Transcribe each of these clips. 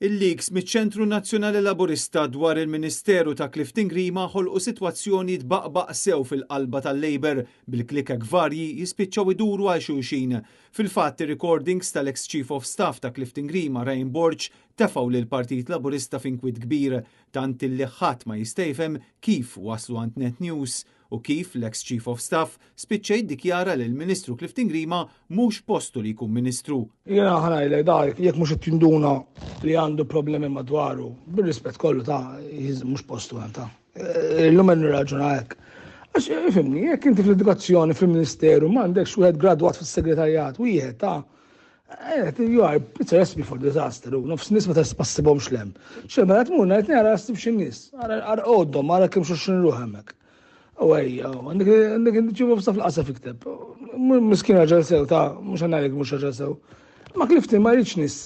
Il-leaks miċ-Ċentru Nazzjonali Laburista dwar il-Ministeru ta' Clifton Grima ħolqu sitwazzjoni tbaqbaq sew fil-qalba tal-Labour, bil-klikek varji jispiċċaw iduru għal xulxin. Fil-fatt, ir-recordings tal-ex Chief of Staff ta' Clifton Grima, Ryan Borg, tefgħu lill-Partit Laburista f'inkwiet kbir, tant illi ħadd ma jista' jifhem kif waslu għand Net News u kif l-ex Chief of Staff spiċċa jiddikjara li l-Ministru Clifton Grima mhux postu li jkun Ministru. Jiena ħa ngħidlek da jekk mhux qed jinduna li għandu problemi madwaru, bir-rispett kollu ta' mhux postu hemm ta'. Illum qed nirraġuna hekk. Għax ifhimni, jekk inti fl-edukazzjoni fil-Ministeru m'għandekx wieħed gradwat fis-segretarjat, wieħed ta' You are, it's a recipe for disaster, u nofs nies ma tessibhomx lem. Xejn mela tmur ngħid nara ssib xi nies, ara għoddhom, ara kemm xulxin ruħ hemmhekk. U ejja, għandek għandek ġibu f'saf l-qasaf ikteb. Miskin raġel sew ta' mhux ngħidlek mhux raġel sew. Ma Clifton ma jridx nies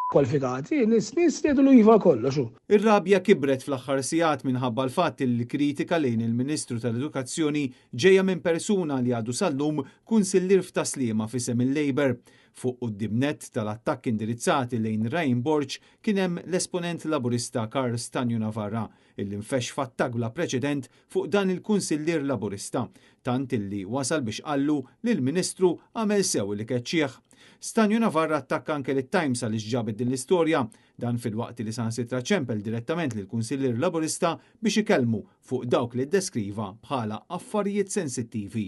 kwalifikati, nies nies li jgħidu iva kollox. Ir-rabja kibret fl-aħħar sigħat minħabba l-fatt li l-kritika lejn il-Ministru tal-Edukazzjoni ġejja minn persuna li għadu sal-lum kunsillier f'Tas-Sliema f'isem il-Labour. Fuq quddiem nett tal-attakki indirizzati lejn Ryan Borg kien hemm l-esponent Laburista Karl Stagno Navarra, illi nfexx f'attakk bla preċedent fuq dan il-kunsillier Laburista, tant illi wasal biex qallu li l-Ministru għamel sew li keċċih. Stagno Navarra attakka anke lit-Times għaliex ġabet din l-istorja, dan filwaqt li saħansitra ċempel direttament lill-kunsillier Laburista biex ikellmu fuq dawk li ddeskriva bħala affarijiet sensittivi.